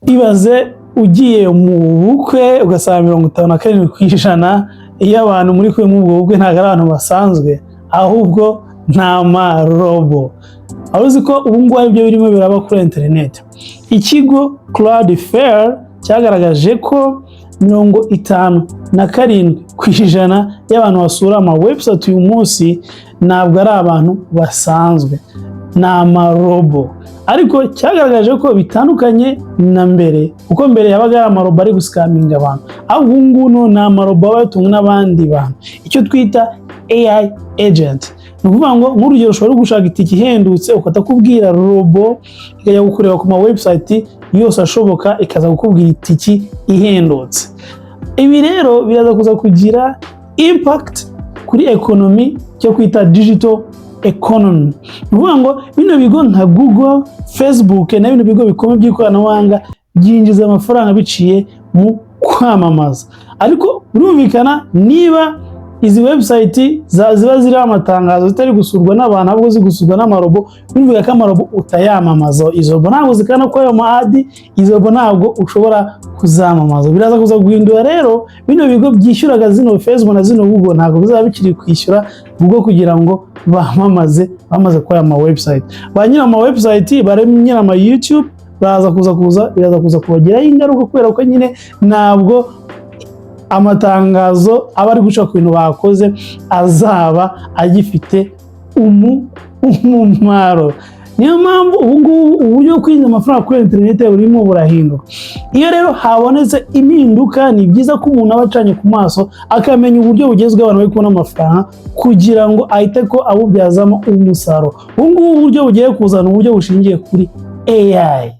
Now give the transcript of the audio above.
Ibaze ugiye mu bukwe ugasanga 57% iyo abantu muri kumwe muri ubwo bukwe ntabwo ari abantu basanzwe, ahubwo ni amarobo. Wari uzi ko ubu ngubu aribyo birimo biraba kuri interineti? Ikigo Cloudflare cyagaragaje ko 57% y'abantu basura ama website uyu munsi ntabwo ari abantu basanzwe, ni amarobo. Ariko cyagaragaje ko bitandukanye na mbere, kuko mbere yabaga ari amarobo ari guscaminga abantu, ahubwo ubu ngubu ni amarobo aba yatumwe n'abandi bantu, icyo twita AI agent. Ni ukuvuga ngo, nk'urugero, ushobora gushaka itike ihendutse, ukahita kubwira robo ikajya kukureba ku ma website yose ashoboka, ikaza kukubwira itiki ihendutse. Ibi rero biraza kuza kugira impact kuri economy, cyo kwita digital economy. Ni ukuvuga ngo bino bigo nka Google, Facebook na bino bigo bikomeye by'ikoranabuhanga byinjiza amafaranga biciye mu kwamamaza. Ariko birumvikana, niba izi website ziba ziriho amatangazo zitari gusurwa n'abantu, ahubwo ziri gusurwa n'amarobo, birumvikana ko amarobo utayamamaza. Izo robo ntabwo zikana ko ayo ma ads, izo robo ntabwo ushobora kuzamamaza. Biraza kuza guhindura rero bino bigo byishyuraga zino Facebook na zino Google, ntabwo bizaba bikiri kwishyura Google kugira ngo bamamaze bamaze kuri aya ma website. Ba nyiri ama website, ba nyiri ama YouTube, baraza kuza biraza kuza kubagiraho ingaruka, kubera ko nyine ntabwo amatangazo aba ari guca ku bintu bakoze azaba agifite umumaro. Niyo mpamvu ubu ngubu uburyo bwo kwinjiza amafaranga kuri interineti burimo burahinduka. Iyo rero habonetse impinduka, ni byiza ko umuntu aba acanye ku maso, akamenya uburyo bugezweho abantu bari kubona amafaranga, kugira ngo ahite ko abubyazamo umusaruro. Ubu ngubu uburyo bugiye kuzana uburyo bushingiye kuri AI.